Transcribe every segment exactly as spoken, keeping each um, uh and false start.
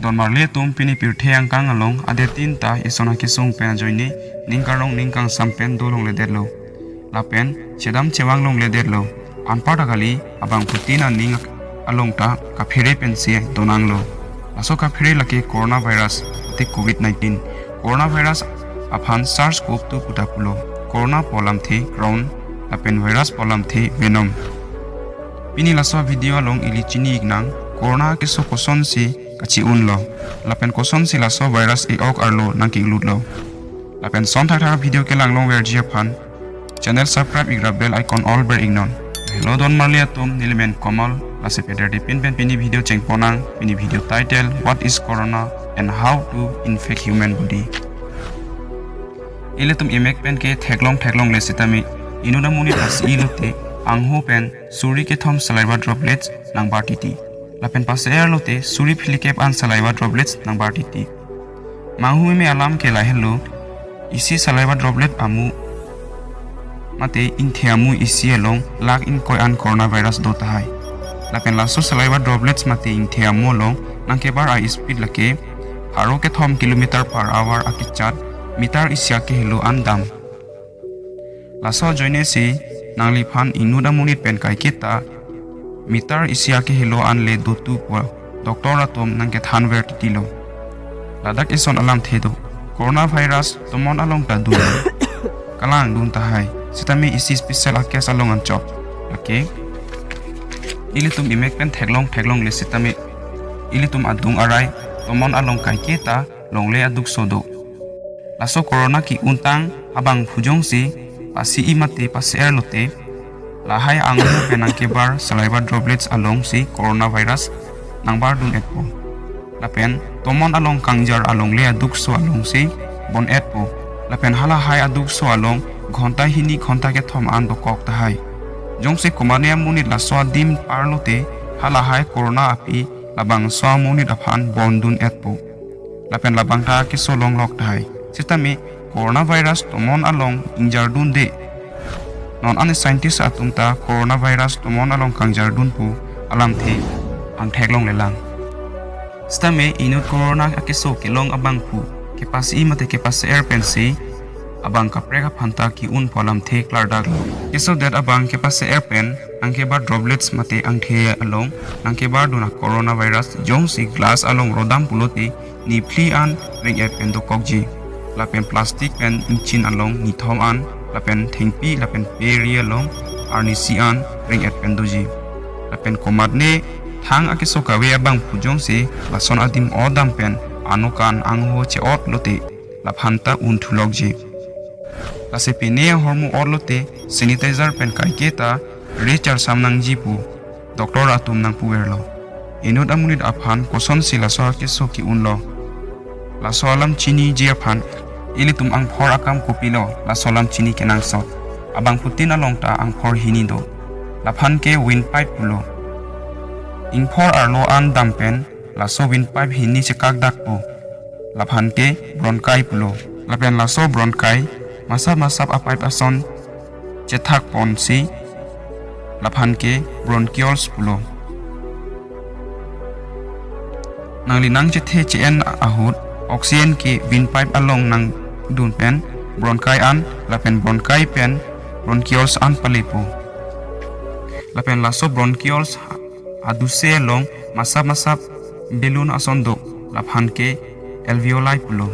Don marli atum, pini pirthe angkang along adet tin ta ison akesung pen ajoine ning karong ning kangsam pen dolongledetlo. Lapen chedam chevang longledetlo. Anparta kali, abangphutin aning along ta kaphere pensi donanglo. Laso kaphere lake coronavirus, ate covid nineteen. Coronavirus aphan SARS-CoV two puta pulo. Corona pu alamthe crown, lapen virus pu alamthe venom. Pini laso video along ili chini iknang, corona keso kosonsi kachi-unlo, lapen kosonsi laso virus e-ok arlo nangke-lutlo. Lapen son thakthak video kelang longverji aphan channel subscribe ikra bell icon all ber iknon. Hello don marli atum, nelimen Komal, lasi pederdepin pen pini video chengponang. Pini video title, "What is corona and how to infect human body?" Ilitum imek pen ke theklong theklongle sitame, inut amonit pasi-i lote, angho pen suri kethom saliva droplets nangbar titi. Lapen pasi-er lote suri phlikep an saliva droplets nangbar titi. Manghu eme alam ke lahelo, isi saliva droplet amu mate ingthe amu isi along lakh ingkoi an coronavirus do tahai. Lapen laso saliva droplets mate ingthe amu along nangkebar a-speed lake pharo kethom kilometer per hour akechat meter isi akehelo an dam. Laso ajoine si nangliphan inut amonit pen kaiketa meter isi akehelo an le dotu pu doctor atum nangkethanver titilo. Ladak ison alamthe do. Coronavirus tomon along ta dun. Kalang dun tahai. Sitame isi special a-case along anchot. Lake, ilitum imek pen theklong theklongle sitame, ilitum adung arai tomon along kaiketa longle adukso do. Laso corona ke-untang abangphu jongsi pasi-i mate pasi-er lote, lahai angho pen nangkebar saliva droplets alongsi coronavirus nangbar dun-etpo. Lapen tomon along kangjar alongle adukso alongsi bon-etpo. Lapen halahai adukso along ghonta hini ghonta kethom an dokok tahai. Jongsi komatne amonit laso adim par lote, halahai corona api labangso amonit aphan bon dun-etpo. Lapen labang ta keso longlok tahai. Sitame coronavirus tomon along ingjar dunde. Non an scientist atum ta coronavirus tomon along kangjar dun pu alamthe angthek longlelang. Sitame inut corona akeso kelong abangphu kepasi-i mate kepasi-er pensi abang kaprek aphan ta ke-un pu alamthe klardaklo. Kesodet abang kepasi-er pen nangkebar droplets mate angthe along nangkebar dun a-coronavirus jongsi glass along rodam pulote niphli an ring-et pen dokokji. Lapen plastic pen ingchin along nithom an, lapen thengpi lapen pe ri along arnisi an ring-et pen doji. Lapen komatne thang akeso kave abangphu jongsi lason adim odam pen anokan angho che-ot lote, laphan ta unthulokji. Lasi pine ahormu ot lote sanitizer pen kaiketa re charsam nangji pu doctor atum nangpuverlo. Inut amonit aphan kosonsi laso akeso ke-unlo, laso alam chiniji aphan ilitum angphor akam kopilo laso alam chini kenangsot? Abangphutin along ta angphor hini do. Laphan ke windpipe pulo. Ingphor arlo an dam pen laso windpipe hini chekak dakpo. Laphan ke bronchi pulo. Lapen laso bronchi masap masap a-pipe ason chethak ponsi, laphan ke bronchioles pulo. Nangli nangchethe che-en ahut oxygen ke windpipe along nangdun pen bronchi an, lapen bronchi pen bronchioles an palepo. Lapen laso bronchioles aduse along masap masap balloon ason do, laphan ke alveoli pulo.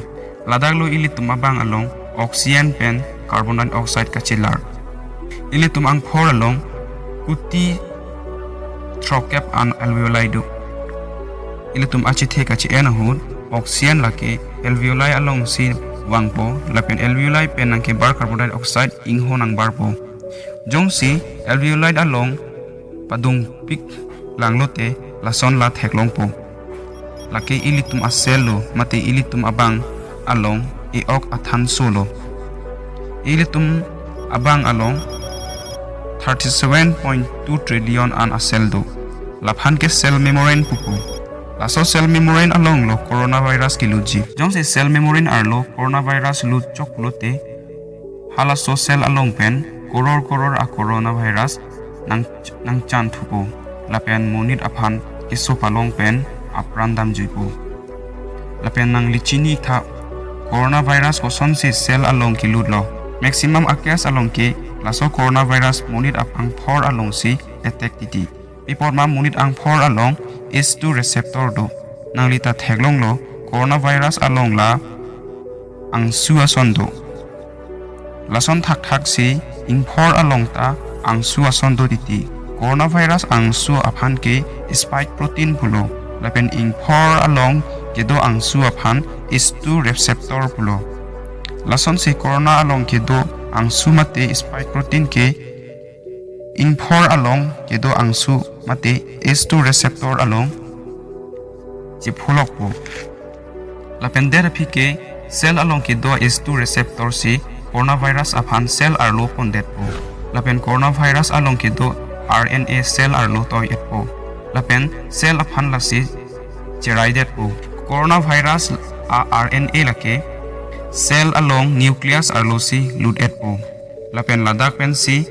Ladaklo ilitum abang along oxygen pen carbon dioxide kachelar. Ilitum angphor along kuti throkkep an alveoli do. Ilitum achethe kache-en ahut oxygen lake alveoli alongsi vangpo, lapen alveoli pen nangkebar carbon dioxide ingho nangbarpo. Jongsi alveoli along padungpik langlote lason la theklongpo. Lake ilitum a-cell lo, mate ilitum abang along e-ok athanso lo. Ilitum abang along thirty-seven point two trillion an a-cell do. Laphan ke cell membrane pupo. Laso cell membrane alonglo coronavirus kelutji. Jongsi cell membrane arlo coronavirus lut choklote, halaso cell along pen koror koror a-coronavirus nang, nangchan thupo. Lapen monit aphan keso palong pen apran damjuipo. Lapen nangli chini tha, coronavirus kosonsi cell along kelutlo. Maximum a-case along ke laso coronavirus monit apangphor alongsi attack titi. Pi apot ma monit angphor along ACE two receptor do. Nangli ta theklonglo, coronavirus along la angsu ason do. Lason thakthak si ingphor along ta angsu ason do titi. Coronavirus angsu aphan ke spike protein pulo. Lapen ingphor along kedo angsu aphan ACE two receptor pulo. Lasonsi corona along kedo angsu mate spike protein ke ingphor along kedo angsu mate ACE two receptor along chepholokpo. Lapen det aphi ke cell along kedo ACE two receptor si coronavirus aphan cell arlo pondetpo. Lapen coronavirus along kedo R N A cell arlo toi-etpo. Lapen cell aphan lasi cheraidetpo. Coronavirus a-R N A lake cell along nucleus arlosi lut-etpo. Lapen ladak pensi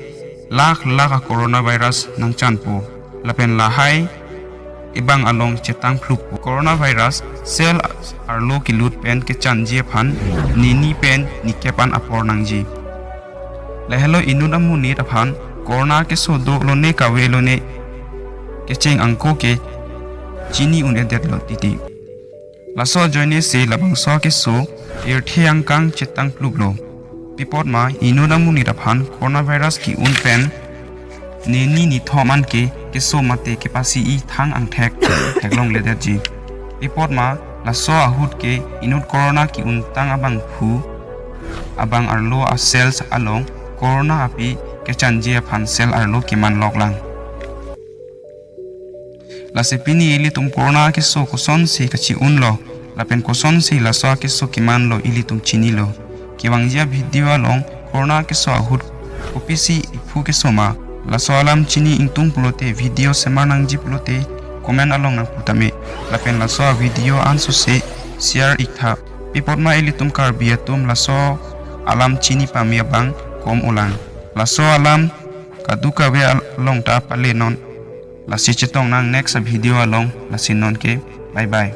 lakh lakh a-coronavirus nangchanpo. Lapen lahai ebang along chetang phlukpo. Coronavirus cell arlo kelut pen kechanji aphan nini pen nikep an apor nangji. Lahelo inut amonit aphan corona keso do lone kave lone kecheng angko ke chini un-edetlo titi. Laso ajoine si labangso keso pirthe angkang chetang pluplo. Pi apot ma inut amonit aphan coronavirus ke-un pen nini nithom an ke keso mate kepasi-i thang angthek theklongledetji. Pi apot ma laso ahut ke inut corona ke-untang abangphu abang arlo a-cells along corona api kechanji aphan cell arlo kemanloklang. Lasi pini ilitum corona keso kosonsi kachi-unlo, lapen kosonsi laso akeso kemanlo ilitum chinilo. Kevangji a-video along corona keso ahut kopisi iphu keso ma, laso alam chini ingtung pulote video semar nangji pulote comment along nangpu tame. Lapen laso a-video ansose share iktha. Pi apot ma ilitum Karbi atum laso alam chini pame abang kom ulang. Laso alam kadokave along ta palenon. Lasi chetongnang next a-video along, lasi nonke bye bye.